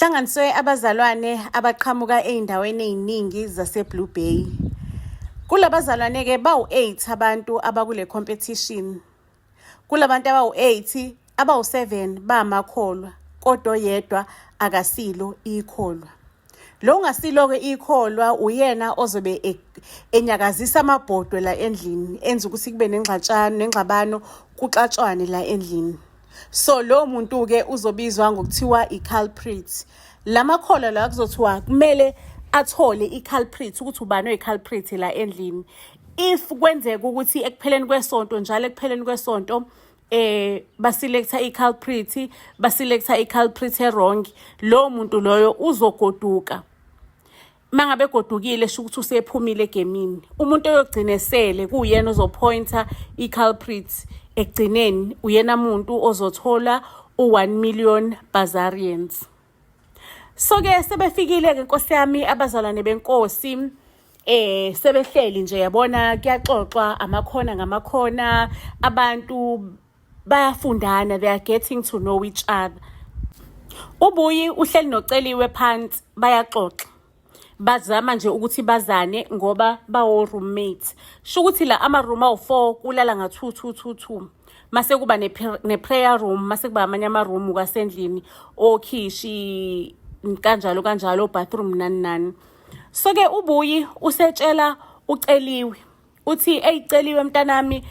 Kuhlanganiswe abazalwane abaqhamuka ey'ndaweni ey'ningi zase-Blue Bay. Kulabazalwane-ke bawu-8 abantu abakule competition. Kulabantu abawu-8, abawu-7 bamakholwa, kodwa oyedwa akasilo ikholwa. Lo ongasilo-ke ikholwa uyena ozobe e, enyakazisa amabhodwe la endlini, enza ukuthi kube nengxatshano nengxabano kuxatshwane la endlini. So lowo muntu-ke uzobizwa ngokuthiwa i-culprit. La makholwa la kuzothiwa kumele athole i-culprit ukuthi ubani oyi-culprit la endlini. If kwenzeka ukuthi ekupheleni kwesonto njalo ekupheleni kwesonto baselecta i-culprit, baselecta i-culprit e-wrong, lowo muntu loyo uzogoduka. Mangabe egodukile sho ukuthi usephumile egemini. Umuntu oyogcina esele kuwuyena ozopointa i-culprit ekugcineni uyena muntu ozothola u-1 million Bazarians. So-ke sebefikile-ke nkosi yami abazalwane benkosi sebehleli nje yabona kuyaxoxwa amakhona ngamakhona abantu bayafundana, they are getting to know each other. Ubuyi uhleli noceliwe phansi bayaxoxa bazama nje ukuthi bazane ngoba bawo roommate. Sho ukuthi la ama room awu4 kulala nga 2 2 2 2 mase kuba ne prayer room, mase kuba amanye ama room kwasendlini okhishi kanjalo kanjalo, bathroom nani nani. So ke ubuyi usetshela uceliwe uthi, "Eyiceliwe mntanami,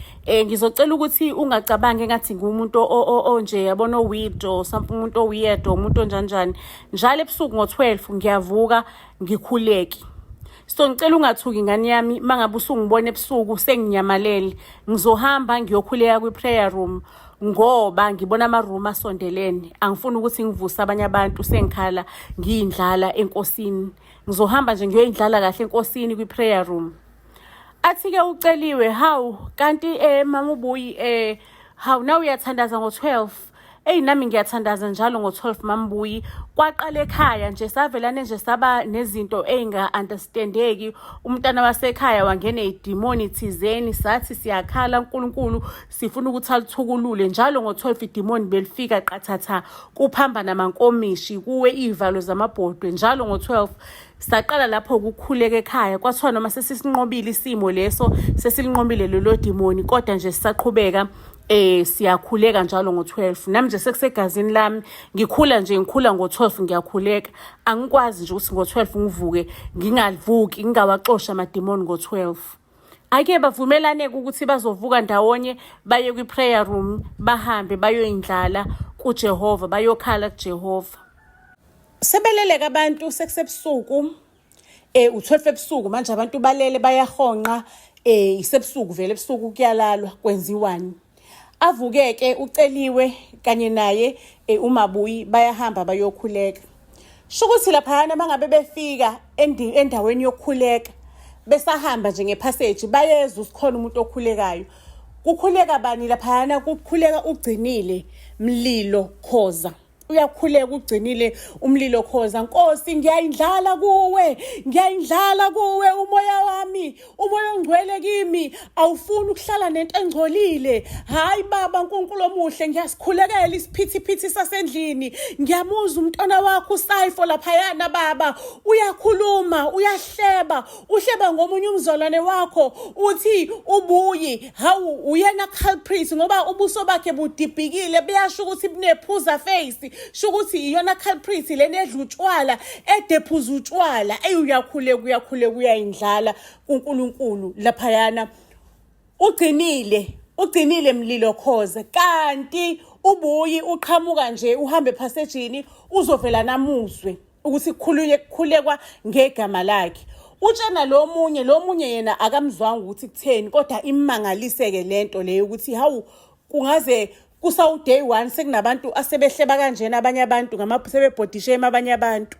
ngizocela ukuthi ungacabangi engathi ngumuntu onje yabona o-weird or something, umuntu o-weird or umuntu onjanjani. Njalo ebusuku ngo-12 ngiyavuka ngikhuleke, so ngicela ungathuki ngane yami mangabe usungibona ebusuku senginyamalele. Ngizohamba ngiyokhuleka kwi-prayer room ngoba ngibona ama-room asondelene. Angifuni ukuthi ngivuse abanye abantu sengikhala ngiyindlala enkosini. Ngizohamba nje ngiyoyindlala kahle enkosini kwi-prayer room." Athi-ke uceliwe, "Hawu, kanti mama ubuyi, hawu, nawe uyathandaza ngo-12?" "Eyi, nami ngiyathandaza njalo ngo-12 mambuyi. Kwaqala ekhaya nje, savelane nje saba nezinto ey'nga-understandeki. Umntana wasekhaya wangena idimoni thizeni, sathi siyakhala uNkulunkulu sifuna ukuthi alithukulule. Njalo ngo-12 idimoni belifika qathatha, kuphamba namankomishi, kuwe iy'valo zamabhodwe njalo ngo-12. Saqala lapho ukukhuleka ekhaya. Kwathiwa noma sesisinqobile isimo leso, sesilinqobile lelo dimoni, kodwa nje sisaqhubeka siyakhuleka njalo ngo-12. Nami nje sekusegazini lami, ngikhula nje, ngikhula ngo-12 ngiyakhuleka. Angikwazi nje ukuthi ngo-12 ngivuke ngingavuki ngingawaxoshi amadimoni ngo-12." Ake bavumelane-ke ukuthi bazovuka ndawonye baye kwi-prayer room, bahambe bayoyindlala kuJehova, bayokhala kuJehova. Sebeleleka abantu, sekusebusuku, u12 ebusuku manje, abantu balele bayahonqa, isebusuku vele, ebusuku kuyalalwa. Kwenziwani? Avukeke uceliwe kanye naye umabuyi, bayahamba bayokhuleka. Sho ukuthi laphayana mangabe befika endaweni yokukhuleka, besahamba nje ngepassage, bayezwa usikhona umuntu okhulekayo. Kukhuleka bani laphayana? Kukhuleka ugcinile Mlilo Khoza. Uyakhuleka ugcinile umlilo Khoza. "Nkosi, ngiyayindlala kuwe, ngiyayindlala kuwe. Umoya wami, umoya ongcwele kimi awufuni ukuhlala nento engcolile. Hayi baba uNkulunkulu omuhle, ngiyasikhulekela isiphithiphithi sasendlini. Ngiyamuzwa umntwana wakho usayifo laphayana baba, uyakhuluma, uyahleba, uhleba ngomunye umzalwane wakho, uthi ubuyi hawu uyena culprit ngoba ubuso bakhe budibhikile, buyasho ukuthi bunephuza face, sho ukuthi iyona culprit lena edla utshwala, edephuza utshwala." Eyi, uyakhuleka, uyakhuleka, uyayindlala kuNkulunkulu laphayana ugcinile, ugcinile Mlilo Khoza. Kanti ubuyi uqhamuka nje uhambe ephasejini, uzovela namuzwe ukuthi kukhulunywe, kukhulekwa ngegama lakhe. Utshena lo munye, lo munye yena akamzwanga ukuthi kutheni, kodwa imangaliseke lento leyo ukuthi hawu, kungaze kusawu day one sekunabantu asebehleba kanjena abanye abantu, sebebhodishe abanye abantu.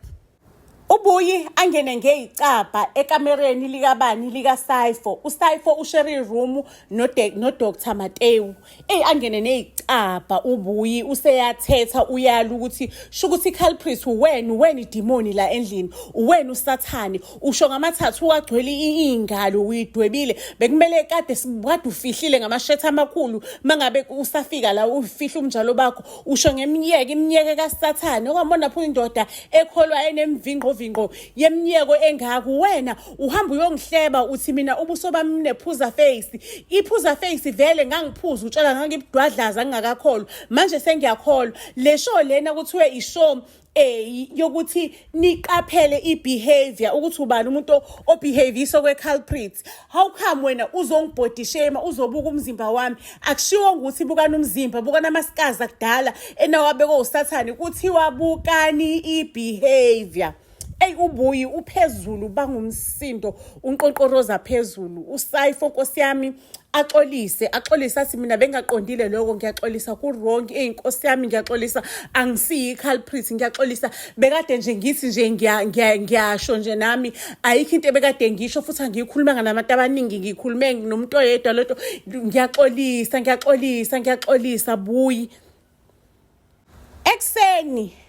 Ubuyi angene ngeyicabha ekamereni likabani likaSayfo. USayfo ushare iroom noDr Matewu. Eyi angene neyicabha ubuyi useyathetha uyala ukuthi sho ukuthi i-culprit uwena uwena idimoni la endlini uwena usathane usho ngamathathu wagcwele iy'ngalo uyidwebile bekumele kade kade ufihlile ngamashethi amakhulu mangabe usafika la ufihla umnjalo bakho usho ngemiyeke imiyeke kasathane okwambona pho indoda ekholwa enemvingqovinqo yemiyeko engaka wena uhamba uyongihleba uthi mina ubuso bami nephuza face iphuza face vele ngangiphuza utshela ngangibudwadlaza ngingakakholwa manje sengiyakholwa le show lena kuthiwe ishow eh yokuthi niqaphele i-behavior ukuthi ubani umuntu obehavisa okwe-culprit how come wena uzongibody shame uzobuka umzimba wami akushiwo ukuthi bukani umzimba bukani amasikazi akudala enawabekwe usathane kuthiwa bukani i-behavior Ey ubuyi uphezulu bangumsindo unqonqoroza phezulu usayifo nkosi yami axolise axolise athi mina bengaqondile lokho ngiyaxolisa ku wrong ey nkosi yami ngiyaxolisa angisiyi culprit ngiyaxolisa bekade nje ngithi nje ngiyasho nje nami ayikho into ebekade ngisho futhi angiyikhulumanga nabantu abaningi ngikhulume nomuntu oyedwa lento ngiyaxolisa ngiyaxolisa ngiyaxolisa buyi Ekuseni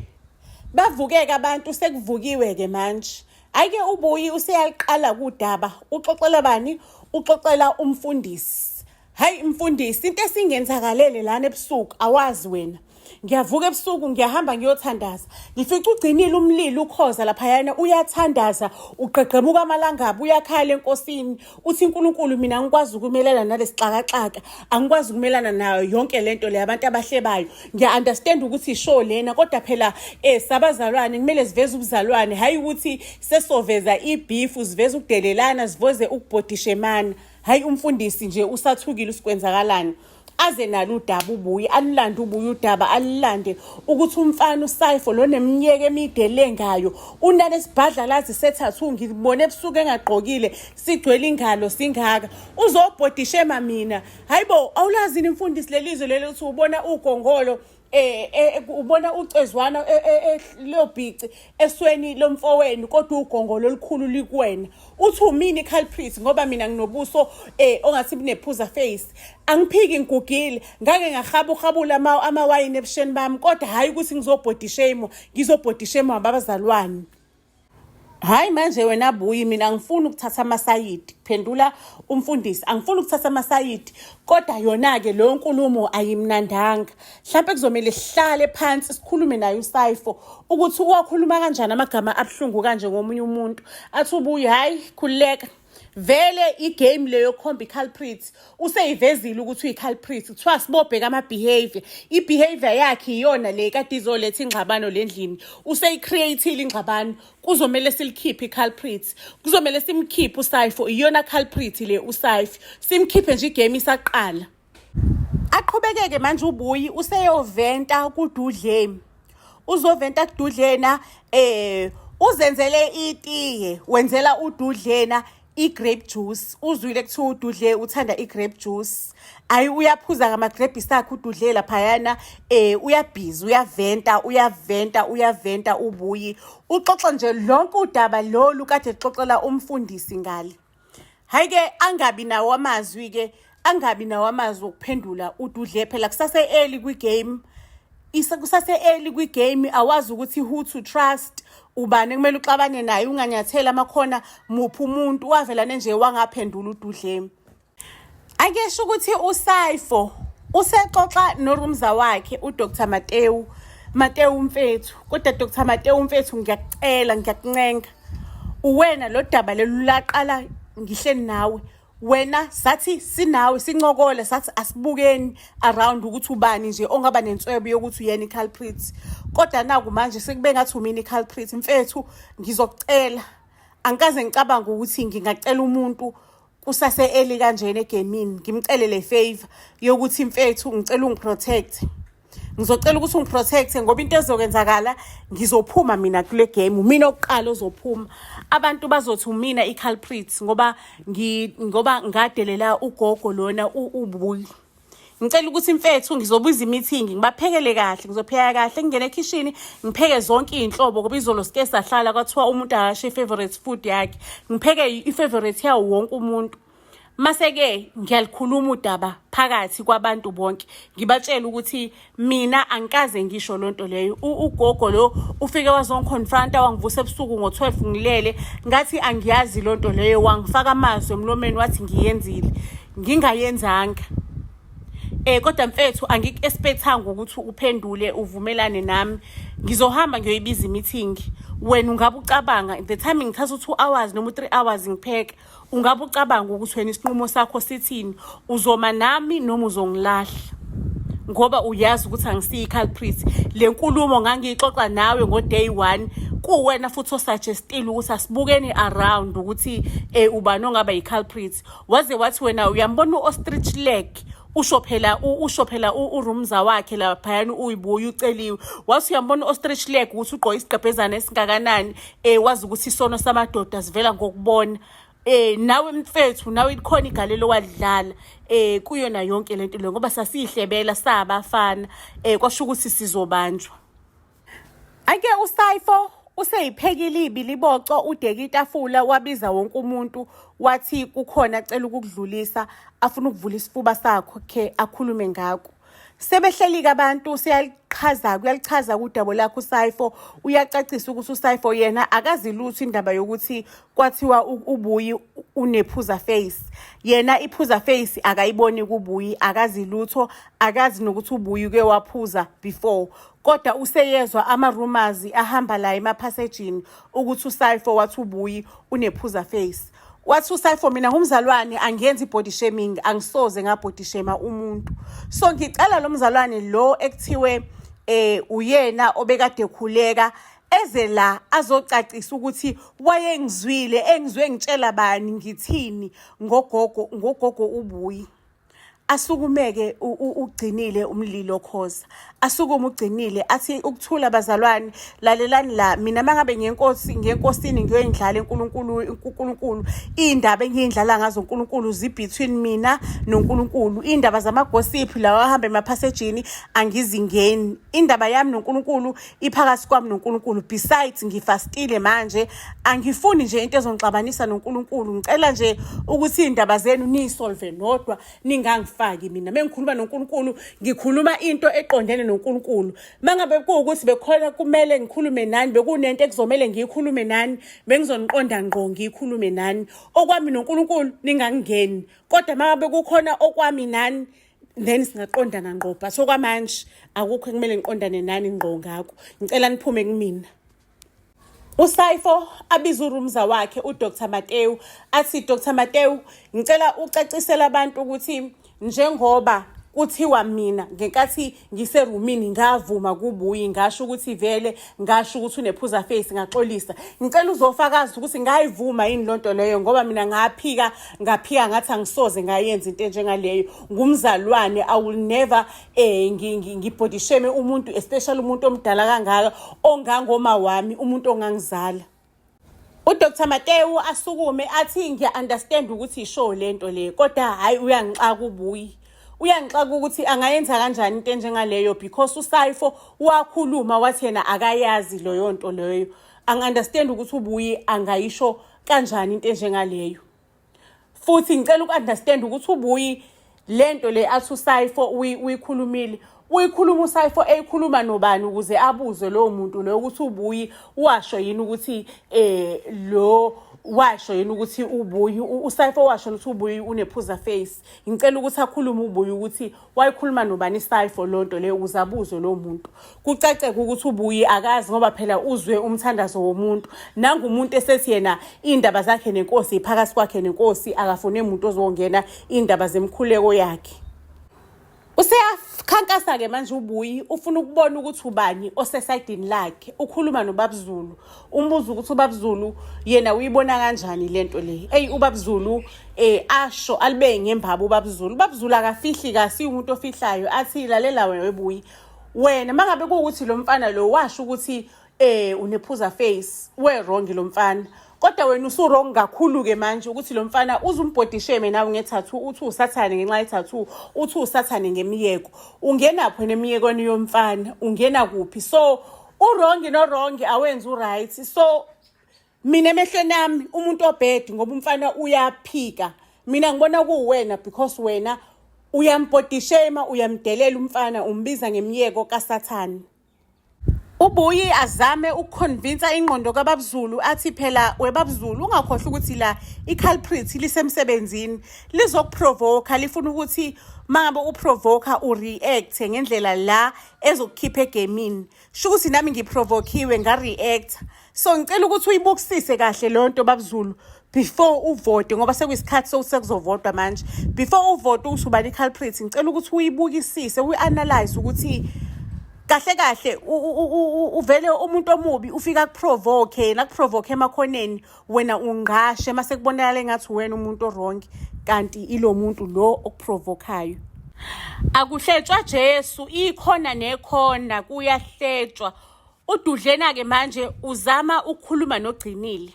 bavukeke abantu sekuvukiwe-ke manje. Ayike ubuyi useyaliqala kudaba uxoxela bani? Uxoxela umfundisi. Hayi mfundisi into esingenzakalele lana ebusuku awazi wena. Ngiyavuka ebusuku ngiyahamba ngiyothandaza. Ngifica ugcinile umlilo ukhoza laphayana uyathandaza ugqegqemuka amalangabi uyakhala enkosini. Uthi uNkulunkulu mina angikwazi ukumelana nalesixakaxaka angikwazi ukumelana nayo yonke lento le abantu abahlebayo ngiya understand ukuthi ishow lena kodwa phela eh sabazalwane kumele siveze ubuzalwane hayi ukuthi sesoveza ibeef siveze ukudelelana sivoze ukubhodishemana hayi umfundisi nje usathukile usikwenzakalani aze nalo udaba ubuye alulande ubuye udaba alulande ukuthi umfana usayifo lo neminyeke emide lengayo unalesibhadlalazi sethathu ngibone ebusuku engagqokile sigcwele ingalo singaka uzobhodishema mina hayibo awulazi imfundisi lelizwe leli uthi ubona ugongolo eh, eh ubona ucezwana eh, eh, lobhici esweni lomfowenu kodwa ugongolo olukhulu likuwena uthi umini culprit ngoba mina nginobuso eh ongathi bunephuza face angiphiki ngigugile ngake ngahabuhabula ama amawayini ebusheni bami kodwa hayi ukuthi ngizobody shame ngizobody shame abazalwane Hayi manje wena buyi mina angifuni ukuthatha amasayidi phendula umfundisi angifuni ukuthatha amasayidi kodwa yona-ke leyo nkulumo ayimnandanga mhlawumpe kuzomele sihlale phansi sikhulume naye usayifo ukuthi uwakhuluma kanjani amagama abuhlungu kanje ngomunye umuntu athi ubuye hhayi khululeka vele igame leyo khomba i-culprit useyivezile ukuthi uyi-culprit kuthiwa sibobheka ama-behavior i-behavior yakhe iyona le kade izoletha ingxabano le ndlini useyicreatile ingxabano kuzomele silikhiphe i-culprit kuzomele simkhiphe usayifo iyona culprit le usayifo simkhiphe nje igame isaqala Aqhubekeke manje uBuyi useyoventa kuDudleni. Uzoventa kuDudlena eh uzenzele itiye, wenzela uDudlena i-grape juice. Uzwile kuthiwa uDudle uthanda i-grape juice. Ayi uyaphuza ngama-grapes akhe uDudle laphayana eh uyabhizi uyaventa uyaventa uyaventa uBuyi. Uxoxa nje lonke udaba lolu kade exoxela umfundisi ngale. Hayi ke angabi nawo amazwi ke angabi nawo amazwi okuphendula ududle phela kusase early kwi game kusase early kwi game awazi ukuthi who to trust ubani kumele uxabane naye unganyathela amakhona muphi umuntu wavelane nje wangaphendula ududle Akesho ukuthi uSayfo usexoxa norumza wakhe uDr Matewu Matewu mfethu kodwa Dr Matewu mfethu ngiyakucela ngiyakuncenga uwena lo daba lelu laqala ngihleli nawe wena sathi sinawe sincokole sathi asibukeni around ukuthi ubani nje ongaba nenswebo yokuthi uyena i-culprit kodwa naku manje sekube ngathi umina i-culprit mfethu ngizokucela angikaze ngicabanga ukuthi ngingacela umuntu kusase early kanjena egemini ngimcele le favor yokuthi mfethu ngicela ungiprotect ngizocela ukuthi ungiprotect ngoba into ezokwenzakala ngizophuma mina kule game umina okuqala ozophuma abantu bazothi umina i-culprit ngoba ngoba ngadelela ugogo lona ubuyi. Ngicela ukuthi mfethu ngizobuza i-meeting ngibaphekele kahle, ngizopheka kahle, ngingene ekhishini ngipheke zonke iy'nhlobo ngoba izolo sike sahlala kwathiwa umuntu akasho i-favorite food yakhe. Ngipheke i-favorite yawo wonke umuntu. Mase-ke ngiyalikhuluma udaba phakathi kwabantu bonke ngibatshele ukuthi mina angikaze ngisho loo nto leyo. Ugogo lo ufike wazongiconfronta wangivusa ebusuku ngo-12 ngilele, ngathi angiyazi loo nto leyo, wangifaka amazwi emlomeni wathi ngiyenzile ngingayenzanga. Kodwa mfethu angiku-expectanga ukuthi uphendule uvumelane nami. Ngizohamba ngiyoyibiza i-meeting. Wena ungabe ucabanga the time ngithatha u-2 hours noma u-3 hours ngipheka, ungabe ucabanga ukuthi wena isinqumo sakho sithini, uzoma nami noma uzongilahla, ngoba uyazi ukuthi angisiyi culprit. Le nkulumo ngangiyixoxa nawe ngo-day one, kuwena futhi osuggestile ukuthi asibukeni around ukuthi ubani ongaba yi-culprit. Waze wathi wena uyambona u-ostrich leg, usho phela urumza wakhe laphayana uyibuya uceliwe, wathi uyambona u-ostrich leg ukuthi ugqoke isigqebhezana esingakanani, wazi ukuthi isono samadoda sivela ngokubona. Nawe mfethu, nawe likhona igalelo wadlala kuyona yonke lento le, ngoba sasiyihlebela sabafana, kwasho ukuthi sizobanjwa. Ake uSayifo useyiphekile ibiliboco, udeka itafula, wabiza wonke umuntu, wathi kukhona acela ukukudlulisa, afuna ukuvula isifuba sakho khe akhulume ngakho. Sebehleli-ke abantu, seyalichaza, uyalichaza udaba lakhe uSayifo, uyacacisa ukuthi uSayifo yena akazi lutho indaba yokuthi kwathiwa uBuyi unephuza face. Yena iphuza face akayiboni kuBuyi, akazi lutho, akazi nokuthi uBuyi uke waphuza before. Kodwa useyezwa ama-rumors ahamba la emaphasejini ukuthi uSayifo wathi uBuyi unephuza face. Wathi uSayifo, mina ngumzalwane, angiyenzi i-body shaming, angisoze ngabody shame umuntu. So ngicela lo mzalwane lo ekuthiwe uyena obekade ekhuleka eze la azocacisa ukuthi wayengizwile, engizwe ngitshela bani, ngithini ngogogo uBuyi. Asukumeke ugcinile umlilo Khoza, asukume ugcinile athi ukuthula bazalwane, lalelani la, mina mangabe ngenkosi ngenkosini ngiyoyindlala uNkulunkulu, uNkulunkulu iy'ndaba engiyindlala ngazo uNkulunkulu zi-between mina noNkulunkulu. Iy'ndaba zamagosiphi lawa ahamba emaphasejini angizingeni, indaba yami noNkulunkulu iphakathi kwami noNkulunkulu. Besides ngifastile manje, angifuni nje into ezongixabanisa noNkulunkulu. Ngicela nje ukuthi iy'ndaba zenu niyisolve nodwa, ningangifaki mina. Mengikhuluma noNkulunkulu ngikhuluma into eqondene noNkulunkulu. Mangabe kuwukuthi bekhona kumele ngikhulume nani, bekunento ekuzomele ngiyikhulume nani, bengizoniqonda ngqo ngiyikhulume nani. Okwami noNkulunkulu ningangingeni, kodwa mangabe kukhona okwami nani then singaqondana ngqo, but okwamanje akukho ekumele ngiqondane nani ngqo ngakho. Ngicela niphume kumina. USayifo abiza urumza wakhe uDr Matewu, athi Dr Matewu, ngicela ucacisele abantu ukuthi njengoba kuthiwa mina ngenkathi ngiserumini ngavuma kuBuyi, ngasho ukuthi vele ngasho ukuthi unephuza face, ngaxolisa, ngicela uzofakaza ukuthi ngayivuma yini lonto leyo, ngoba mina ngaphika ngaphika ngathi angisoze ngayenza into enjengaleyo. Ngumzalwane, I will never ngibody shame umuntu, especially umuntu omdala kangaka ongangoma wami, umuntu ongangizala. UDr Matewu asukume athi ngiya-understand ukuthi isho lento le, kodwa hhayi uyangixaka uBuyi, uyangixaka ukuthi angayenza kanjani into enjengaleyo, because uSayifo wakhuluma wathi yena akayazi leyo nto leyo. Angi-understand ukuthi uBuyi angayisho kanjani into enjengaleyo. Futhi ngicela uku-understand ukuthi uBuyi lento le athi uSayifo uyikhulumile, uyikhuluma uSayifo eyikhuluma nobani, ukuze abuzwe lowo muntu loyo ukuthi uBuyi washo yini ukuthi lo washo yini ukuthi uBuyi uSayifo washo ukuthi uBuyi unephuza face. Ngicela ukuthi akhulume uBuyi ukuthi wayikhuluma nobani isayifo loo nto leyo, ukuze abuzwe lowo muntu, kucaceke ukuthi uBuyi akazi, ngoba phela uzwe umthandazo womuntu. Nangumuntu esethi yena iy'ndaba zakhe nenkosi iphakathi kwakhe nenkosi, akafune muntu ozongena iy'ndaba zemkhuleko yakhe. Useyakhankasa-ke manje uBuyi, ufuna ukubona ukuthi ubani osesayidini lakhe. Ukhuluma noBabZulu, umbuza ukuthi uBabZulu yena uyibona kanjani lento le. Eyi uBabZulu asho alibeke ngembaba uBabZulu. UBabZulu akafihli, kasi umuntu ofihlayo, athi lalela wena weBuyi, wena mangabe kuwukuthi lo mfana lo washo ukuthi unephuza face, we wrong lo mfana. Kodwa wena usu-wrong kakhulu-ke manje ukuthi lo mfana uzumbody shame nawe nge-tattoo, uthi usathane ngenxa ye-tattoo, uthi usathane ngemiyeko. Ungenaphi wena emiyekweni yomfana? Ungena kuphi? So u-wrong no-wrong awenzi u-right. So mina emehlweni ami umuntu obhedi, ngoba umfana uyaphika, mina ngibona kuwena, because wena uyambody shame, uyamdelela umfana, umbiza ngemiyeko kasathane. Ubuyi azame ukuconvinsa ingqondo kaBabZulu, athi phela weBabZulu, ungakhohlwa ukuthi la i-culprit lisemsebenzini, lizokuprovoka, lifuna ukuthi mangabe uprovoka ureact ngendlela la ezokukhipha egamini. Sho ukuthi nami ngiprovokiwe, ngareact. So ngicela ukuthi uyibukisise kahle leyo nto, BabZulu, before uvote, ngoba sekuyisikhathi sokuthi sekuzovotwa manje. Before uvote ukuthi ubani i-culprit, ngicela ukuthi uyibukisise, uyi-analyze ukuthi kahle kahle uvele umuntu omubi ufika kuprovoke yena, kuprovoke emakhoneni, wena ungqashe, mase kubonakala engathi wena umuntu o-wrong, kanti ilo muntu lo okuprovokayo. Akuhletshwa Jesu, ikhona nekhona kuyahletshwa. Ududlena-ke manje uzama ukukhuluma nogcinile.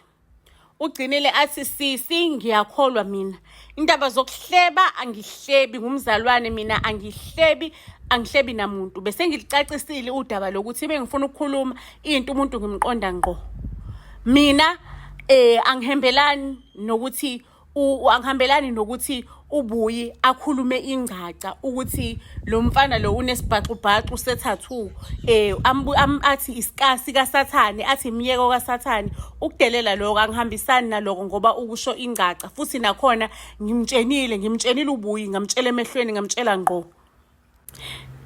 Ugcinile athi, "Sisi, ngiyakholwa mina, indaba zokuhleba angihlebi, ngumzalwane mina, angihlebi, angihlebi namuntu. Bese ngilicacisile udaba lokuthi bengifuna ukukhuluma into, umuntu ngimqonda ngqo. Mina angihambelani nokuthi angihambelani nokuthi ubuyi akhulume ingcaca ukuthi lo mfana lo unesibhaxubhaxu se-tattoo, athi isikasi kasathane, athi imiyeko kasathane. Ukudelela lokho, angihambisani naloko, ngoba ukusho ingcaca. Futhi nakhona ngimtshenile, ngimtshenile ubuyi, ngamtshela emehlweni, ngamtshela ngqo."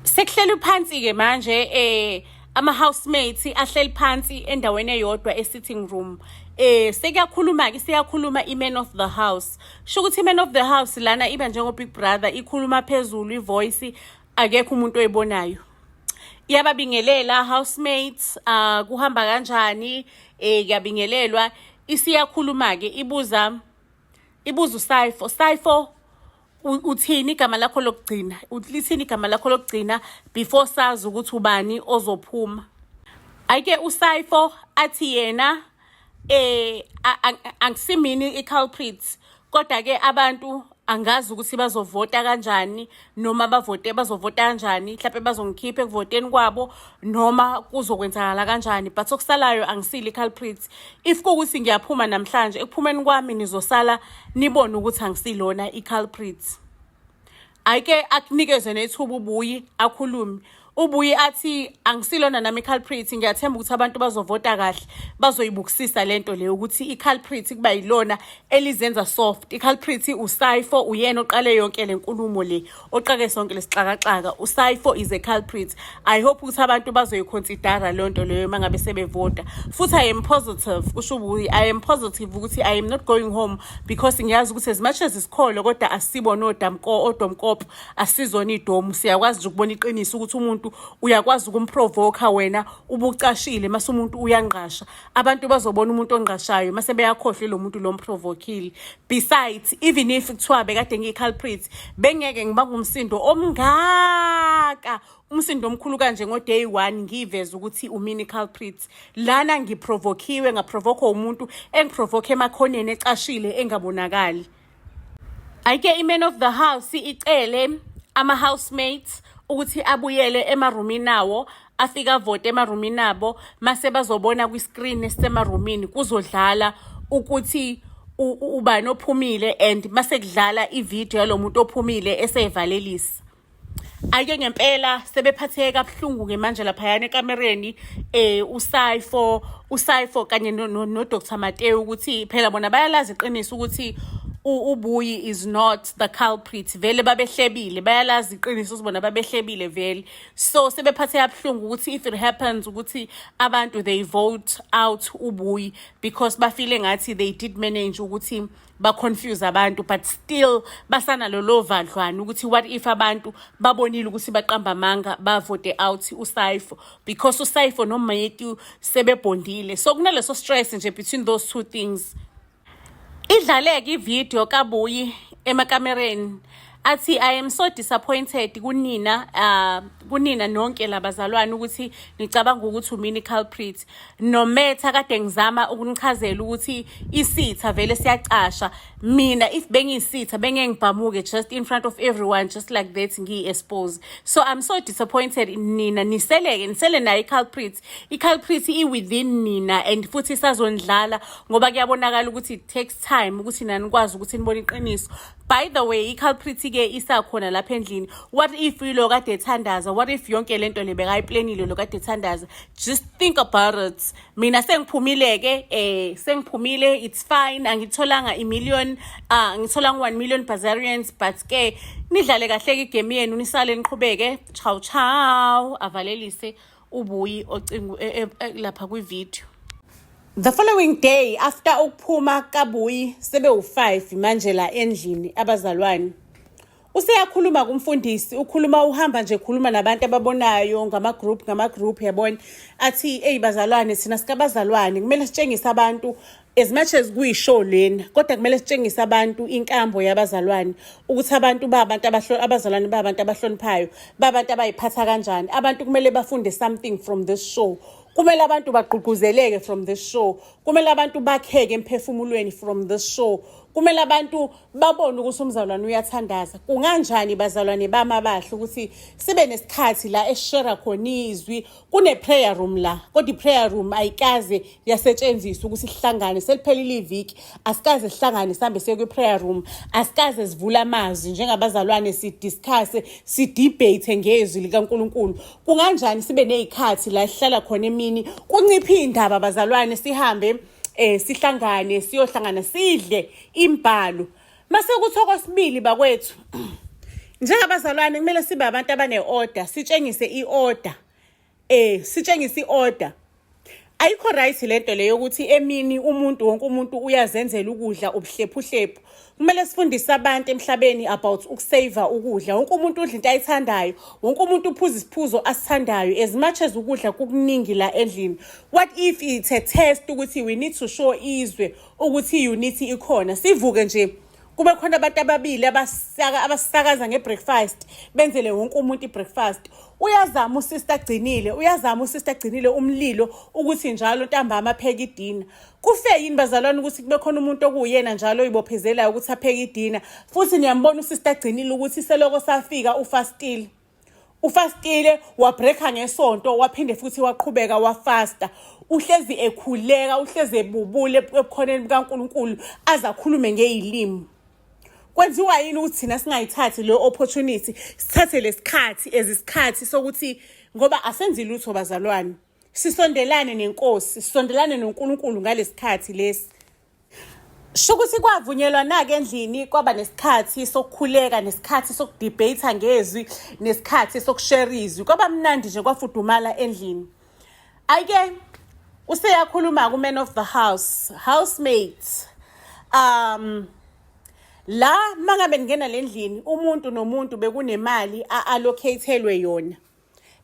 Sekuhleli phansi-ke manje, ama-housemates ahleli phansi endaweni eyodwa e-sitting room. Sekuyakhuluma-ke, siyakhuluma i-man of the house. Sho ukuthi i-man of the house lana iba njengo-Big Brother, ikhuluma phezulu ivoice, akekho umuntu oyibonayo. Iyababingelela housemates, kuhamba kanjani? Kuyabingelelwa. Isiyakhuluma-ke, ibuza uSayifo, "Sayifo, uthini igama lakho lokugcina? Lithini igama lakho lokugcina before sazi ukuthi ubani ozophuma?" Ayike uSayifo athi yena, "Angisimini i-culprit, kodwa ke abantu angazi ukuthi bazovota kanjani, noma bavote, bazovota kanjani, mhlawumbe bazongikhipha ekuvoteni kwabo noma kuzokwenzakala kanjani, but okusalayo angisile i-culprit. If kuwukuthi ngiyaphuma namhlanje, ekuphumeni kwami nizosala nibone ukuthi angisilona i-culprit." Ayike akunikezwe nethuba ubuyi akhulume. Ubuyi athi, "Angisilona nami i-culprit. Ngiyathemba ukuthi abantu bazovota kahle, bazoyibukisisa lento leyo ukuthi i-culprit kuba yilona elizenza soft. I-culprit uSayifo, uyena oqale yonke le nkulumo le, oqake sonke lesixakaxaka. uSayifo is a culprit. I hope ukuthi abantu bazoyiconsidera leyo nto leyo uma ngabe sebevota. Futhi I am positive," kusho ubuyi, "I am positive ukuthi I am not going home, because ngiyazi ukuthi as much as isikholo, kodwa asibona odamko odomkopho, asizona idomu. Siyakwazi nje ukubona iqiniso ukuthi umuntu uyakwazi ukumprovoka, wena ubucashile, mase umuntu uyangqasha. Abantu bazobona umuntu ongqashayo, mase beyakhohlwa lo muntu lo mprovokile. Besides, even if kuthiwa bekade ngiyi-culprit, bengeke ngibanga umsindo omngaka, umsindo omkhulu kanje ngo-day one, ngiyiveze ukuthi umini culprit lana. Ngiprovokiwe, ngaprovokwa umuntu engiprovoke emakhoneni, ecashile, engabonakali." Ayike i-man of the house icele ama-housemates ukuthi abuyele emarumini awo, afike avote emarumini abo, mase bazobona kwi-screen esisemarumini kuzodlala ukuthi ubani ophumile, and mase kudlala ividiyo yalo muntu ophumile eseyivalelisa. Ayike ngempela sebephatheke kabuhlungu-ke manje laphayana ekamereni, uSayifo kanye no-Dr Mateo, ukuthi phela bona bayalazi iqiniso ukuthi ubuyi is not the culprit. Vele babehlebile, bayalazi iqiniso ukuthi bona babehlebile vele. So sebephatheke kabuhlungu ukuthi if it happens ukuthi abantu they vote out ubuyi, because bafile ngathi they did manage ukuthi ba-confuse abantu, but still basanalo lo vadlwane ukuthi what if abantu babonile ukuthi baqamba amanga, bavote out uSayifo, because uSayifo noMayetu sebebhondile. So kunaleso stress nje between those two things. Idlaleke ividiyo kaBuyi emakamereni. Athi, "I am so disappointed kunina nonke labazalwane ukuthi nicabanga ukuthi umini culprit, no matter kade ngizama ukunichazela ukuthi isitha vele siyacasha. Mina if bengiyisitha, bengeke ngibhamuke just in front of everyone just like that, ngiyi-expose. So I'm so disappointed nina. Niseleke, nisele nayo i-culprit. I-culprit i-within nina and futhi isazondlala, ngoba kuyabonakala ukuthi it takes time ukuthi nani nikwazi ukuthi nibone iqiniso. By the way, i-culprit-ke isakhona lapha endlini. What if ilo kade ethandaza? What if yonke lento le bekayiplanile lo kade ethandaza? Just think about it. Mina sengiphumile-ke, sengiphumile. It's fine, angitholanga i-million, ngitholanga 1 million Bazarians, but ke nidlale kahle-ke igame yenu, nisale niqhubeke. Ciao ciao." Avalelise uBuyi ocingo lapha kwividiyo. The following day after ukuphuma kaBuyi, sebewu-5 manje la endlini abazalwane. Useyakhuluma kumfundisi, ukhuluma, uhamba nje khuluma nabantu ababonayo ngama-group ngama-group, yabona. Athi, "Eyi bazalwane, thina sikabazalwane kumele sitshengise abantu, as much as kuyishow lena, kodwa kumele sitshengise abantu inkambo yabazalwane, ukuthi abantu babantu abazalwane babantu abahloniphayo, babantu abayiphatha kanjani. Abantu kumele bafunde something from this show. Kumele abantu bagqugquzeleke from this show. Kumele abantu bakheke emphefumulweni from this show. Kumele abantu babone ukuthi umzalwane uyathandaza. Kunganjani, bazalwane bami abahle, ukuthi sibe nesikhathi la esishare khona izwi? Kune-prayer room la, kodwa i-prayer room ayikaze yasetshenziswa ukuthi sihlangane. Seliphelile iviki, asikaze sihlangane sihambe siye kwi-prayer room. Asikaze sivule amazwi njengabazalwane, sidiscusse, sidebate ngezwi likaNkulunkulu. Kunganjani sibe ney'khathi la sihlala khona emini, kunciphe iy'ndaba, bazalwane, sihambe sihlangane, siyohlangana, sidle imbhalo?" Mase kuthi okwesibili, bakwethu, njengabazalwane kumele sibe abantu abane-order, sitshengise i-order, sitshengise i-order. Ayikho right lento leyo ukuthi emini umuntu, wonke umuntu uyazenzela ukudla ubuhlephuhlephu. Kumele sifundise abantu emhlabeni about ukusave ukudla. Wonke umuntu udla into ayithandayo, wonke umuntu uphuza isiphuzo asithandayo, as much as ukudla kukuningi la endlini. What if it's a test ukuthi we need to show izwe ukuthi i-unity ikhona? Sivuke nje, kube khona abantu ababili abasakaza nge-breakfast, benzele wonke umuntu i-breakfast. Uyazama usister Gcinile, uyazama usister Gcinile umlilo ukuthi njalo ntambama apheke idina. Kufe yini, bazalwane, ukuthi kube khona umuntu okuwuyena njalo oyibophezelayo ukuthi apheke idina? Futhi niyambona usister Gcinile ukuthi seloko safika ufastile, ufastile, wabreaka ngesonto, waphinde futhi waqhubeka wafasta. Uhlezi ekhuleka, uhlezi ebubule ebukhoneni bukaNkulunkulu, aze akhulume ngey'limi. Kwenziwa yini ukuthi thina singayithathi leyo opportunity, sithathe lesikhathi ezisikhathi sokuthi, ngoba asenzi lutho bazalwane, sisondelane nenkosi, sisondelane noNkulunkulu ngalesikhathi lesi?" Sho ukuthi kwavunyelwana-ke endlini, kwaba nesikhathi sokukhuleka, nesikhathi sokudebate ngezwi, nesikhathi sokushare izwi. Kwaba mnandi nje, kwafudumala endlini. Ayike, useyakhuluma ku-man of the house, "Housemate, la mangabe ningena le ndlini, umuntu nomuntu bekunemali a-allocate-elwe yona,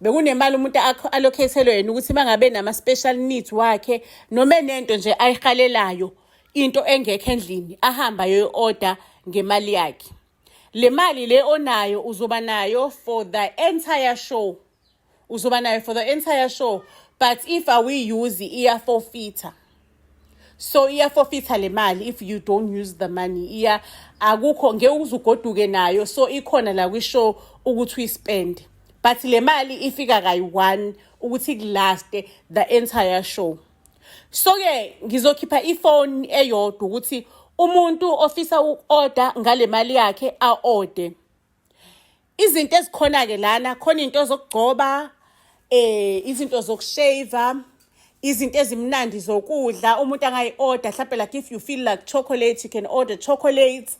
bekunemali umuntu allocate-elwe yona ukuthi mangabe nama-special needs wakhe noma enento nje ayihalelayo, into engekho endlini, ahamba ayoyi-order ngemali yakhe. Le mali le onayo uzoba nayo for the entire show, uzoba nayo for the entire show, but if awuyi-use iya-forfeita. So iya-forfeita le mali. If you don't use the money, iya akukho, ngeke uze ugoduke nayo. So ikhona la kwi-show ukuthi uyispend, but le mali ifika kayi-one ukuthi kulaste the entire show. So-ke ngizokhipha ifoni eyodwa ukuthi umuntu ofisa uku-order ngale mali yakhe a-order izinto ezikhona-ke lana. Khona into zokugcoba, izinto zokushave, izinto ezimnandi zokudla umuntu angayi-order. Mhlampe like if you feel like chocolate, you can order chocolate.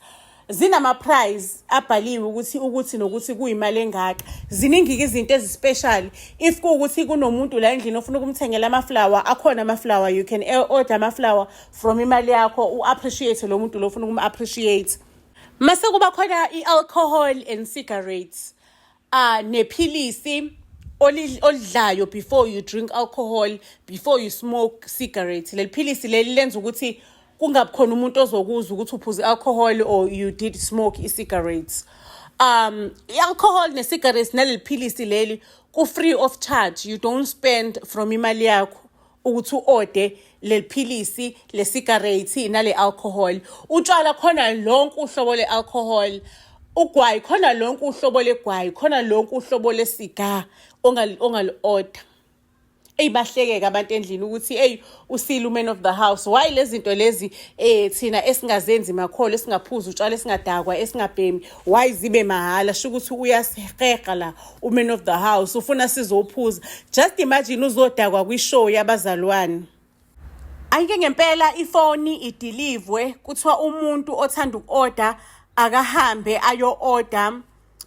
Zinama-price abhaliwe ukuthi nokuthi kuyimali engaka. Ziningi-ke izinto ezi-special. If kuwukuthi kunomuntu la endlini ofuna ukumthengela ama-flower, akhona ama-flower, you can order ama-flower from imali yakho, u-appreciate lo muntu lo ofuna ukum-appreciate. Mase kuba khona i-alcohol and cigarettes, nephilisi olidlayo before you drink alcohol, before you smoke cigarette. Leli philisi leli lenza ukuthi kungabi khona umuntu ozokuzwa ukuthi uphuze alcohol or you did smoke i-cigarettes. I-alcohol ne-cigarettes naleli philisi leli ku-free of charge. You don't spend from imali yakho ukuthi u-ode leli philisi, le cigarette nale alcohol. Utshwala khona, lonke uhlobo le-alcohol, ugwayi khona, lonke uhlobo legwayi khona, lonke uhlobo le-cigar ongali-order. Eyi, bahlekeke abantu endlini ukuthi eyi, usile u-man of the house. Why lezi zinto lezi thina esingazenzi makholo, esingaphuzi utshwala, esingadakwa, esingabhemi, why zibe mahhala? Sho ukuthi uyasiheha la u-man of the house, ufuna sizophuza. Just imagine uzodakwa kwi-show yabazalwane. Ayike ngempela ifoni idilivwe, kuthiwa umuntu othanda uku-order akahambe ayo-order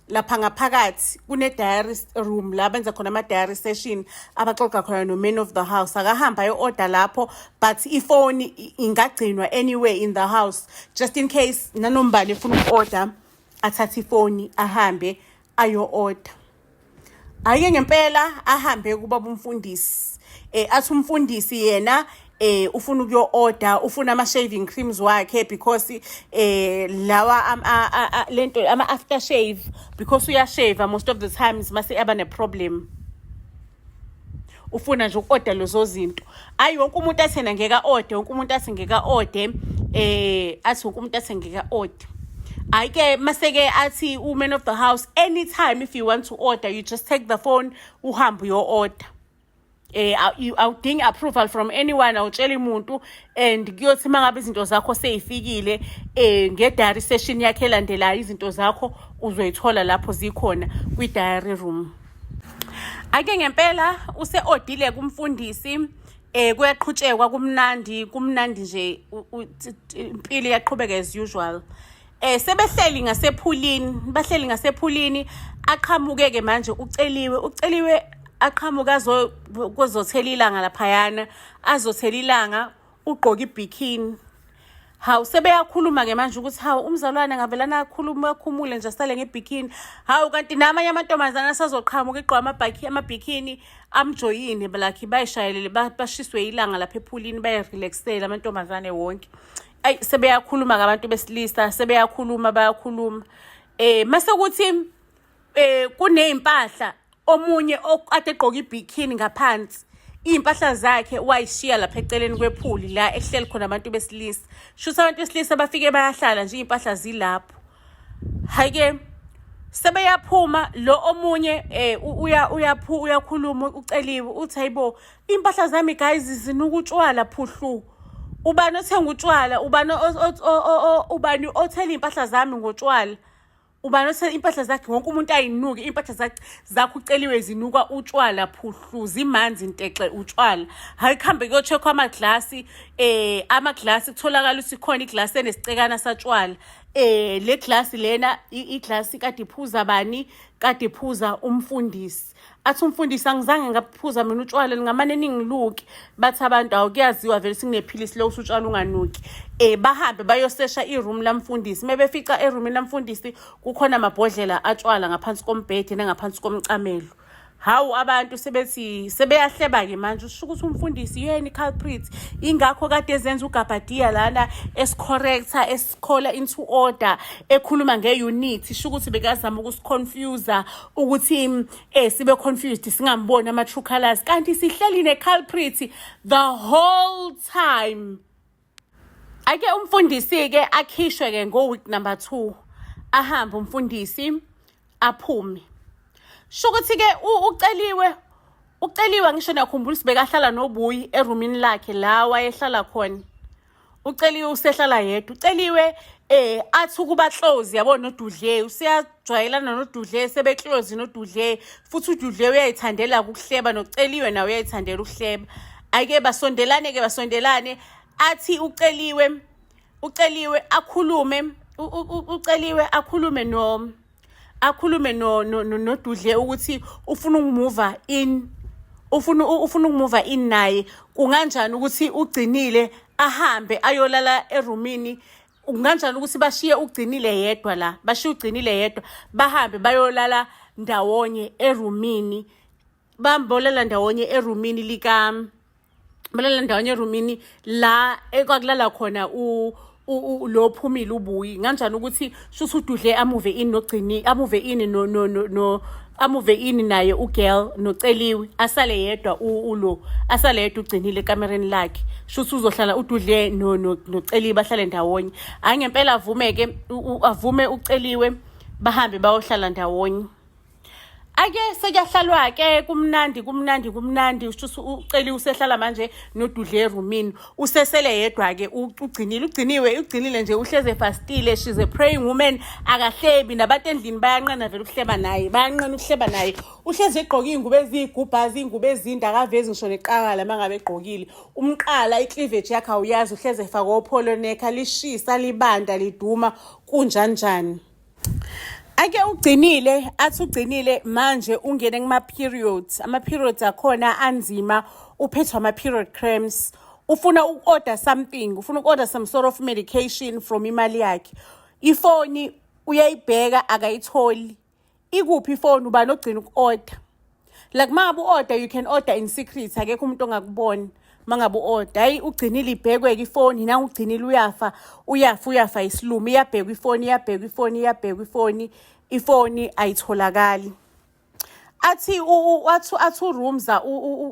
lapha ngaphakathi kune-diary room la benza khona ama-diary session, abaxoxa khona no-man of the house. Akahambe ayo-order lapho, but ifoni ingagcinwa anywhere in the house just in case nanombani efuna uku-order, athathe ifoni ahambe ayo-order. Ake ngempela ahambe kubaba umfundisi, athi umfundisi yena ufuna ukuyo-order, ufuna ama-shaving creams wakhe because lawa lento ama-after shave, because uyashave most of the times mase aba ne-problem, ufuna nje uku-order lezo zinto. Ayi, wonke umuntu athi yena ngeke a-order, wonke umuntu athi ngeke a-order, athi wonke umuntu athi ngeke a-order. Ayike maseke athi u-man of the house, anytime if you want to order, you just take the phone, uhambe uyo-order. Awudingi approval from anyone, awutsheli umuntu, and kuyothi mangabe izinto zakho seyifikile nge-diary session yakhe elandelayo, izinto zakho uzoyithola lapho zikhona kwi-diary room. Ake ngempela use-odile kumfundisi, kuyaqhutshekwa, kumnandi, kumnandi nje, impilo iyaqhubeka as usual. Sebehleli ngasephulini, bahleli ngasephulini, aqhamuke ke manje uCeliwe. UCeliwe aqhamuka azo kuzothela ilanga laphayana, azothela ilanga, ugqoka i-bikini. Hawu, sebeyakhuluma ke manje ukuthi hawu, umzalwane ngavelana akhuluma, akhumule nje asale nge-bikini. Hawu, kanti namanye amantombazane asazoqhamuka igqoka amabhikini, amjoyine, like bayishayelele, bashiswe ilanga lapha ephulini, bayirelaxele amantombazane wonke. Ayi, sebeyakhuluma ngabantu besilisa, sebeyakhuluma, bayakhuluma. Mase kuthi kunezimpahla, omunye okade egqoka i-bikini ngaphansi, iy'mpahla zakhe wayishiya lapha eceleni kwephuli la ekuhleli khona abantu besilisa. Shuthi abantu besilisa bafike bayahlala nje, iy'mpahla zilapho. Hhayi-ke sebeyaphuma, lo omunye uyakhuluma uCeliwe, uthi hayibo, iy'mpahla zami guys zinuka utshwala phuhlu. Ubani othenga utshwala? Ubani ubani othela iy'mpahla zami ngotshwala? Ubani othenga iy'mpahla zakhe? Wonke umuntu ayinuki iy'mpahla zakho uCeliwe, zinuka utshwala phuhlu, zimanzi ntexe utshwala. Hhayi, kuhambe kuyo-check-wa amaglasi, amaglasi, kutholakala ukuthi khona iglasi enesicekana satshwala. Le glasi lena, iglasi kade iphuza bani? Kade iphuza umfundisi. Athi umfundisi, angizange ngaphuza mina utshwala, ningamane ningiluki. Bathi abantu, awukuyaziwa vele singephilisi lokuthi utshwala unganuki. Bahambe bayosesha i-room lamfundisi, mebefica e-roomini lamfundisi kukhona amabhodlela atshwala ngaphansi kombhede nangaphansi komcamelo. Hawu, abantu sebethi sebeyahleba-ke manje, usho ukuthi umfundisi yena i-culprit, ingakho kade ezenza ugabhadiya lana, esi-correcta, esi-calla into order, ekhuluma nge-unity, sho ukuthi bekazama ukusi-confusa ukuthi sibe confused, singamboni ama-true colors, kanti sihleli ne-culprit the whole time. Ake umfundisi-ke akhishwe-ke ngo-week number 2, ahambe umfundisi aphume. Sho ukuthi-ke uCeliwe ngisho niyakhumbula ukuthi bekahlala noBuyi erumini lakhe la wayehlala khona. UCeliwe usehlala yedwa. UCeliwe athi ukuba close yabo noDudle, useyajwayelana noDudle, sebe close noDudle, futhi uDudle uyayithandela ukuhleba, noCeliwe nawe uyayithandela ukuhleba. Ake basondelane ke, basondelane, athi uCeliwe akhulume, uCeliwe akhulume noDudle ukuthi ufuna uku-move in, ufuna uku-move in naye. Kunganjani ukuthi ugcinile ahambe ayolala erumini? Kunganjani ukuthi bashiye ugcinile yedwa la, bashiye ugcinile yedwa, bahambe bayolala ndawonye erumini, bambolela ndawonye erumini lika, balala ndawonye erumini la ekwakulala khona u Lo phumile ubuyi kanjani ukuthi shuthi ududle amuve ini nogcini amuve ini no no no, no amuve ini naye ugirl noceliwe asale yedwa ulo asale yedwa ugcinile ekamereni lakhe shuthi uzohlala ududle no noceliwe bahlale ndawonye. Hayi ngempela avume-ke avume uceliwe bahambe bayohlala ndawonye. Ake sekuyahlalwa-ke kumnandi kumnandi kumnandi ushuthi uceli usehlala manje nodudle erumini usesele yedwa-ke ugcinile ugciniwe ugcinile nje uhleze efastile. She's a praying woman, akahlebi nabantu endlini bayanqena vele ukuhleba naye, bayanqena ukuhleba naye. Uhlezi egqoke iy'ngubo eziyigubhazi, iy'ngubo ezinde, akavezi ngisho neqakala uma ngabe egqokile umqala, i-cleavage yakhe awuyazi, uhlezi efake o-polo neck lishisa libanda liduma kunjanjani. Ake ugcinile athi ugcinile manje ungene kuma-periods, ama-periods akhona anzima, uphethwe ama-period cramps, ufuna uku-order something, ufuna uku-order some sort of medication from imali yakhe. Ifoni uyayibheka akayitholi, ikuphi ifoni? Ubani ogcina uku-order? Like uma ngabe u-order, you can order in secret, akekho umuntu ongakubona uma ngabe u-order. Hhayi ugcinile ibhekwe-ke ifoni nangu ugcinile uyafa uyafa uyafa isilumo, iyabhekwa ifoni, iyabhekwa ifoni, iyabhekwa ifoni, ifoni ayitholakali. Athi athi athi uRumza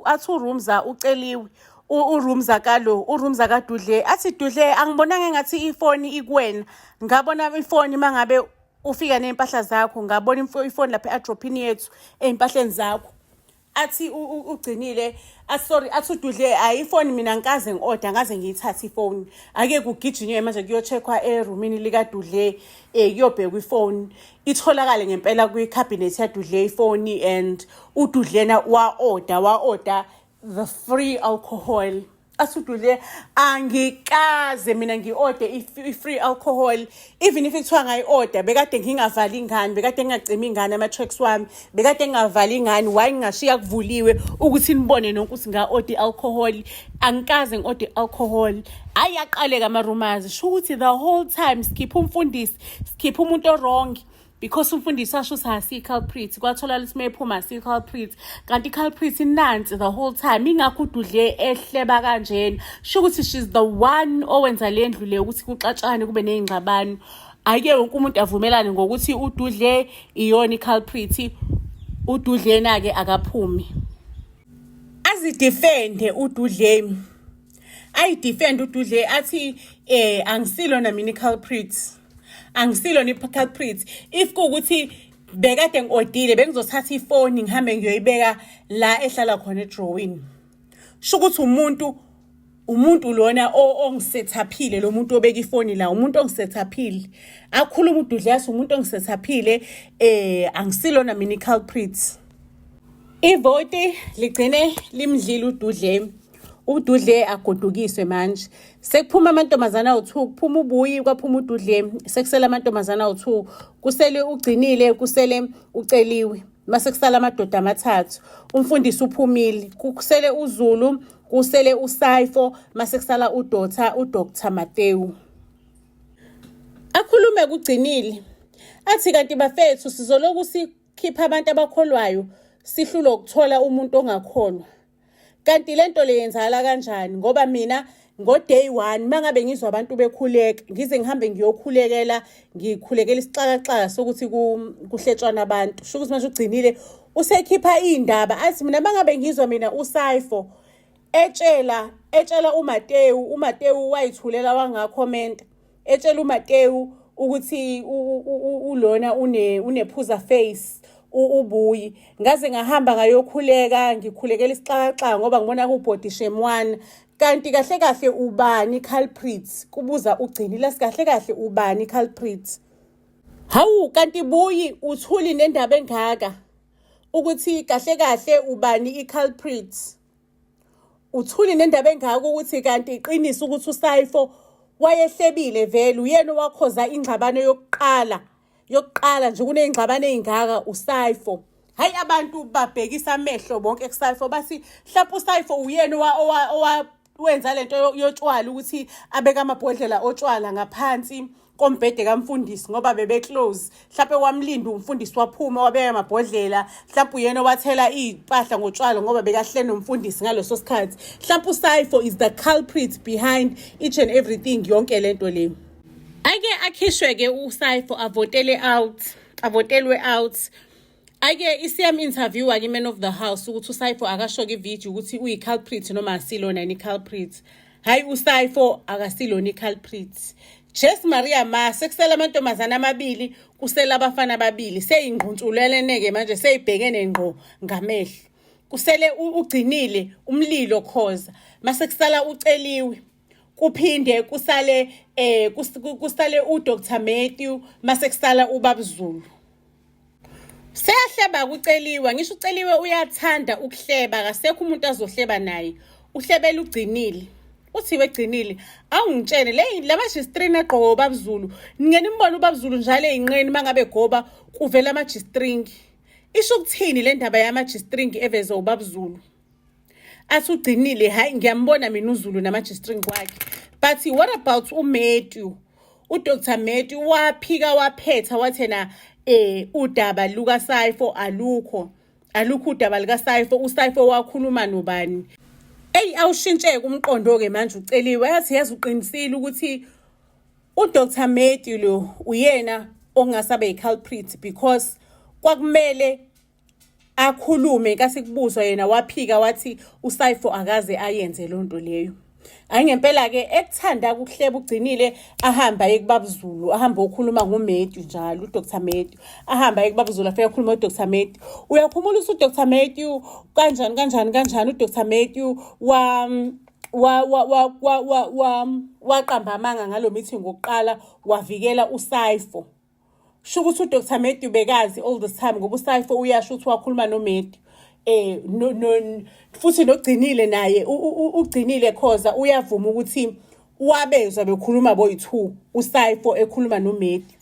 athi uRumza uceliwe uRumza kalo uRumza kaDudle athi Dudle angibonanga engathi ifoni ikuwena, ngabona ifoni mangabe ufika ney'mpahla zakho, ngabona ifoni lapha e-adrophini yethu ey'mpahleni zakho. Athi ugcinile sorry athi ududle ayi ifoni mina ngikaze ngi-order ngaze ngiyithathe ifoni. Ake kugijinywe manje kuyo-check-wa erumini likadudle kuyobhekwa ifoni, itholakale ngempela kwi-cabinet yadudle ifoni. And ududlena wa-order wa-order the free alcohol. Athi ududle angikaze mina ngi-order i-free alcohol, even if kuthiwa ngayi-order bekade ngingavali ingane, bekade ngingacimi ingane ama-tracks wami, bekade ngingavali ingane, why ngingashiya kuvuliwe ukuthi nibone nonke ukuthi nga-order i-alcohol? Angikaze ngi-order i-alcohol. Hhayi yaqaleka ama-rumours, sho ukuthi the whole time sikhiphe umfundisi, sikhiphe umuntu o-wrong because umfundisi washo ukuthi asiyi-culprit, kwatholakala ukuthi uma ephuma asiyi-culprit, kanti i-culprit nansi the whole time. Ingakho ududle ehleba kanjena, sho ukuthi she's the one owenza le ndlu le ukuthi kuxatshane kube ney'ngxabano. Ake wonke umuntu avumelane ngokuthi ududle iyona i-culprit, ududlena-ke akaphumi azidefende ududle, ayidefend ududle athi angisilona mina i-culprit, angisilona i-culprit. If kuwukuthi bekade ngi-odile bengizothatha ifoni ngihambe ngiyoyibeka la ehlala khona edrowini, sho ukuthi umuntu lona ongisethaphile, lo muntu obeka ifoni la umuntu ongisethaphile. Akhuluma ududle yathi umuntu ongisethaphile, angisilona mina i-culprit. Ivoti ligcine limdlile ududle, ududle agodukiswe. Manje sekuphuma amantombazana awu-2, kuphuma ubuyi kwaphuma ududle, sekusele amantombazana awu-2, kusele ugcinile, kusele uceliwe, mase kusala amadoda amathathu. Umfundisi uphumile, kusele uZulu, kusele uSaifo, mase kusala uDr uDr Matthew. Akhulume kugcinile athi kanti bafethu sizoloku sikhipha abantu abakholwayo sihlulwe ukuthola umuntu ongakholwa, kanti lento le yenzakala kanjani? Ngoba mina ngo-day one mangabe ngizwa abantu bekhuleka ngize ngihambe ngiyokhulekela, ngikhulekela isixakaxaka sokuthi kuhletshwana abantu. Sho ukuthi manje ugcinile usekhipha iy'ndaba athi mina mangabe ngizwa mina uSaifo etshela uMatewu, uMatewu wayithulela wangakhomenta, etshela uMatewu ukuthi ulona unephuza face ubuyi, ngaze ngahamba ngayokhuleka, ngikhulekela isixakaxaka ngoba ngibona kubody shame. Kanti kahle kahle ubani culprit? Kubuza ugcinile, kahle kahle ubani culprit? Hawu kanti buyi uthuli nendaba engaka ukuthi kahle kahle ubani i-culprit, uthuli nendaba engaka ukuthi kanti iqiniso ukuthi uSaifo wayehlebile vele, uyena owakhoza ingxabano yokuqala yokuqala nje kuney'ngxabano ey'ngaka uSaifo. Hhayi abantu babhekisa amehlo bonke kuSaifo bathi mhlawumpe uSaifo uyena owa wenza lento yotshwala ukuthi abeke amabhodlela otshwala ngaphansi kombhede kamfundisi ngoba bebe-close. Mhlawumpe wamlinda umfundisi waphuma wabeka amabhodlela, mhlawumpe uyena owathela iy'mpahla ngotshwala ngoba bekahleli nomfundisi ngaleso sikhathi. Mhlawumpe uSayifo is the culprit behind each and everything yonke lento le. Ake akhishwe-ke uSayifo avotele out, avotelwe out. Ake isiyam-interviewa-ke i-man of the house ukuthi uSayifo akasho-ke ividiyo ukuthi uyi-culprit noma asilona yini i-culprit. Hhayi, uSayifo akasilona i-culprit. Jess Maria Ma, sekusele amantombazane amabili, kusele abafana ababili, seyingquntsulelene-ke manje, seyibhekene ngqo ngamehlo. Kusele ugcinile umlilo khoza, mase kusala uceliwe, kuphinde kusale kusale uDr Matthew, mase kusala uBabzulu. Seyahleba kuceliwe, ngisho uceliwe uyathanda ukuhleba, akasekho umuntu azohleba naye. Uhlebela ugcinile. Uthi wegcinile, awungitshele le lama G-string agqoke uBabzulu. Ningene imbona uBabzulu njalo eyinqeni mangabe goba kuvela ama G-string. Isho ukuthini le ndaba yama G-string evezwe uBabzulu? Athi ugcinile, hayi ngiyambona mina uZulu nama G-string wakhe. But what about uMatthew? uDr Matthew waphika waphetha wathi yena udaba luka Saifo alukho. Alukho udaba lika Saifo, uSaifo wakhuluma nobani? Eyi awushintsheke umqondo ke manje uceliwe, yathi yazi uqinisile ukuthi uDr Matthew lo uyena ongasabe yiculprit because kwakumele akhulume nkathi kubuzwa yena waphika wathi uSayifo akaze ayenze loo nto leyo. Hhayi ngempela-ke ekuthanda ukuhleba ugcinile ahambe aye kuBabzulu, ahambe okhuluma ngoMatthew njalo, uDr Matthew. Ahambe aye kuBabzulu afike akhulume ngoDr Matthew. Uyakhumula ukuthi uDr Matthew kanjani kanjani kanjani uDr Matthew wa wa wa wa wa wa wa waqamba amanga ngalo meeting ngokuqala wavikela uSayifo. Sho ukuthi uDr Matthew bekazi all this time ngoba uSayifo uyasho ukuthi wakhuluma noMatthew. No, no futhi nogcinile naye ugcinile khoza uyavuma ukuthi wabezwa bekhuluma boyi-2 uSayifo ekhuluma noMatthew.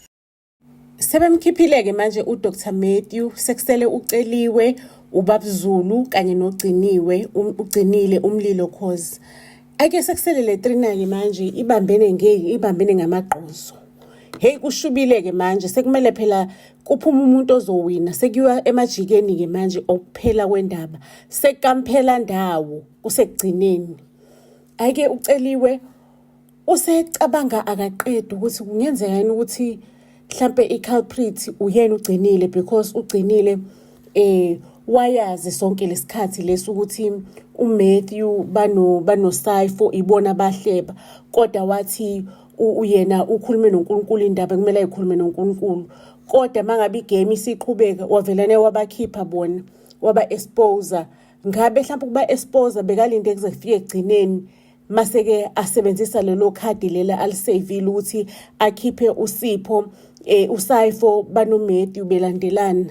Sebemkhiphile-ke manje uDr Matthew, sekusele uceliwe uBabzulu kanye nogciniwe ugcinile umlilo cause ake sekusele le 3 ke manje ibambene ibambene ngamagqozo. Hey kushubile-ke manje sekumele phela kuphume umuntu ozowina, sekuyiwa emajikeni-ke manje okuphela kwendaba, sekamphela ndawo kusekugcineni. Ake uceliwe usecabanga akaqedi ukuthi kungenzeka yini ukuthi mhlampe i-culprit uyena ugcinile because ugcinile wayazi sonke lesikhathi lesi ukuthi uMatthew banoSayifo ibona bahleba, kodwa wathi uyena ukhulume noNkulunkulu indaba kumele ayikhulume noNkulunkulu. Kodwa mangabe igame isiqhubeka wavelane wabakhipha bona, waba expose. Ngabe mhlawumbe ukuba expose bekalinde kuze kufike ekugcineni mase-ke asebenzisa lelo khadi lela alisevile ukuthi akhiphe uSipho uSayifo banoMatthew belandelana.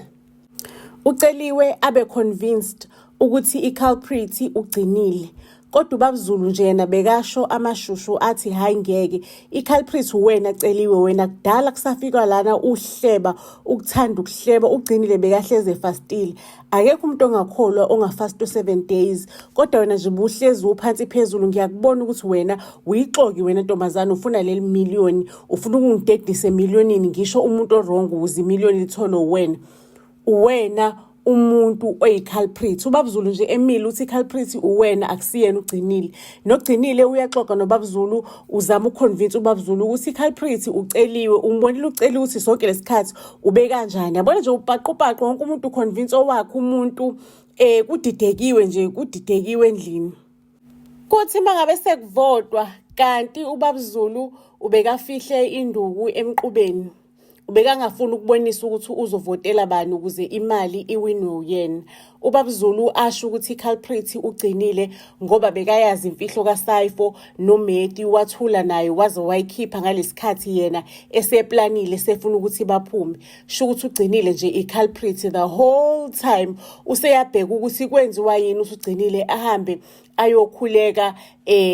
Uceliwe abe convinced ukuthi i-culprit ugcinile, kodwa uBabzulu nje yena bekasho amashushu athi hhayi ngeke, i-culprit uwena Celiwe, wena kudala kusafikwa lana uhleba, ukuthanda ukuhleba, ugcinile bekahlezi efastile. Akekho umuntu ongakholwa ongafast 7 days, kodwa wena nje buhlezi uphansi phezulu. Ngiyakubona ukuthi wena uyixoki wena ntombazane, ufuna leli miliyoni, ufuna ukungidedisa emiliyonini, ngisho umuntu o-wrong ukuze imiliyoni litholwe uwena. Uwena umuntu oyi-culprit. UBabzulu nje emile uthi i-culprit uwena, akusiyena ugcinile. Nogcinile uyaxoxa noBabzulu, uzama ukuconvince uBabzulu ukuthi i-culprit uceliwe, umbonile uceliwe ukuthi sonke lesikhathi ube kanjani. Yabona nje upaqupaqu wonke umuntu uconvince owakhe umuntu, kudidekiwe nje, kudidekiwe endlini. Kuthi mangabe sekuvotwa kanti uBabzulu ubekafihle induku emqubeni. Ubekangafuni ukubonisa ukuthi uzovotela bani ukuze imali iwinwe uyena. UBabzulu asho ukuthi i-culprit ugcinile ngoba bekayazi imfihlo kaSayifo noMatthew, wathula naye waze wayikhipha ngalesikhathi yena eseplanile sefuna ukuthi baphume. Sho ukuthi ugcinile nje i-culprit the whole time, useyabheka ukuthi kwenziwa yini usugcinile ahambe ayokhuleka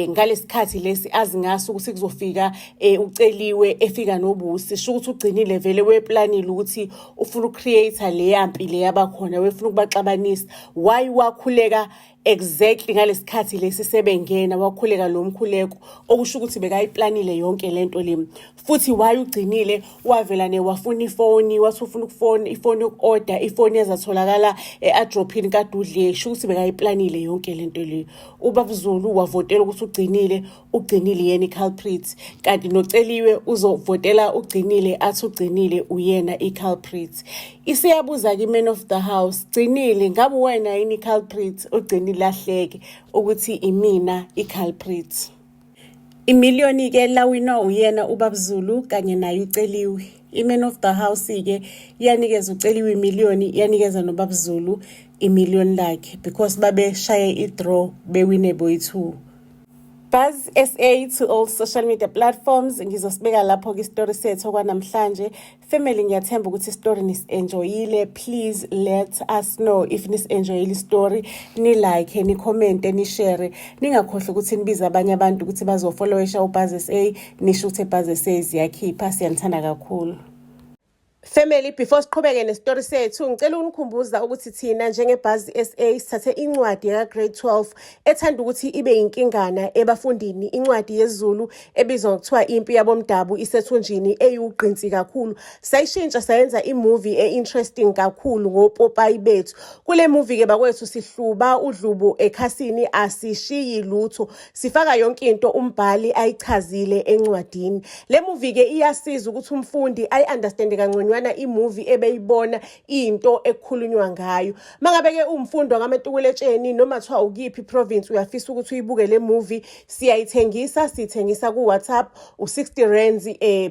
ngalesikhathi lesi azi ngaso ukuthi kuzofika uceliwe efika nobusi. Sho ukuthi ugcinile vele weplanile ukuthi ufuna ucreate le yampi le yabakhona, wefuna ukubaxabanisa. Why wakhuleka Exactly ngalesikhathi lesi sebengena wakhuleka lo mkhuleko, okusho ukuthi bekayiplanile yonke lento le. Futhi waye ugcinile wavela ne wafuna ifoni, wathi ufuna ukufona ifoni yoku-order, ifoni ezatholakala e-adrophini kadudle, sho ukuthi bekayiplanile yonke lento le. Ubaba Zulu wavotela ukuthi ugcinile, ugcinile yena i-culprit, kanti noCeliwe uzovotela ugcinile, athi ugcinile uyena i-culprit. Isiyabuza-ke i-man of the house, "Gcinile, ngabe wena yini i-culprit?" Ugcinile ahleke ukuthi imina i-culprit. Imiliyoni-ke lawinwa uyena ubaba Zulu kanye naye uCeliwe. I-man of the house-ke yanikeza uCeliwe imiliyoni, yanikeza nobaba Zulu imiliyoni lakhe because babeshaye i-draw, bewine boyi-two. Buzz SA to all social media platforms. Ngizosibeka lapho-ke isitori sethu okwanamhlanje. Family, ngiyathemba ukuthi isitori nisi-enjoyile. Please let us know if nisi-enjoyile isitori. Ni-like, ni-commente, ni-share. Ningakhohlwa ukuthi nibize abanye abantu ukuthi bazofollowisha uBuzz SA, nisho ukuthi eBuzz SA ziyakhipha. Siyanithanda kakhulu. Family, before siqhubeke nesitori sethu, ngicela ukunikhumbuza ukuthi thina njengeBuzz SA sithathe incwadi yaka-grade 12 ethanda ukuthi ibe yinkingana ebafundini, incwadi yesiZulu ebizwa ngokuthiwa Impi Yabomdabu Isethunjini, eyiwugqinsi kakhulu. Sayishintsha sayenza i-movie e-interesting kakhulu ngopopayi bethu. Kule movie-ke bakwethu sihluba udlubu ekhasini, asishiyi lutho, sifaka yonke into umbhali ayichazile encwadini. Le movie-ke iyasiza ukuthi umfundi ayi-understande kangconywana i-movie ebeyibona into ekukhulunywa ngayo. Mangabe-ke uwumfundi wakamatikuletsheni noma kuthiwa ukuyiphi i-province, uyafisa ukuthi uyibuke le movie, siyayithengisa, siyithengisa ku-WhatsApp u-60 rands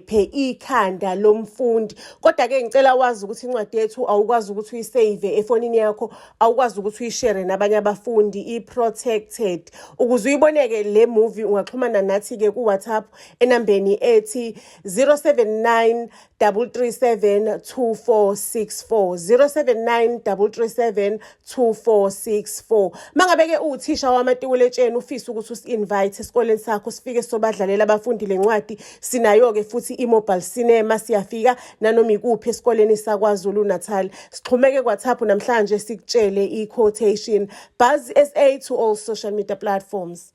per ikhanda lomfundi. Kodwa-ke ngicela wazi ukuthi incwadi yethu awukwazi ukuthi uyisave efonini yakho, awukwazi ukuthi uyishere nabanye abafundi, i-protected. Ukuze uyibone-ke le movie ungaxhumana nathi-ke ku-WhatsApp enambeni ethi 079 337 2464, 079 337 2464. Mangabe-ke uwuthisha wamatikuletsheni, ufisa ukuthi usi-invite esikoleni sakho sifike sobadlalela abafundi le ncwadi, sinayo-ke futhi i-mobile cinema, siyafika nanoma ikuphi esikoleni saKwaZulu Natal. Sixhumeke ku-WhatsApp namhlanje sikutshele i-quotation. Buzz SA to all social media platforms.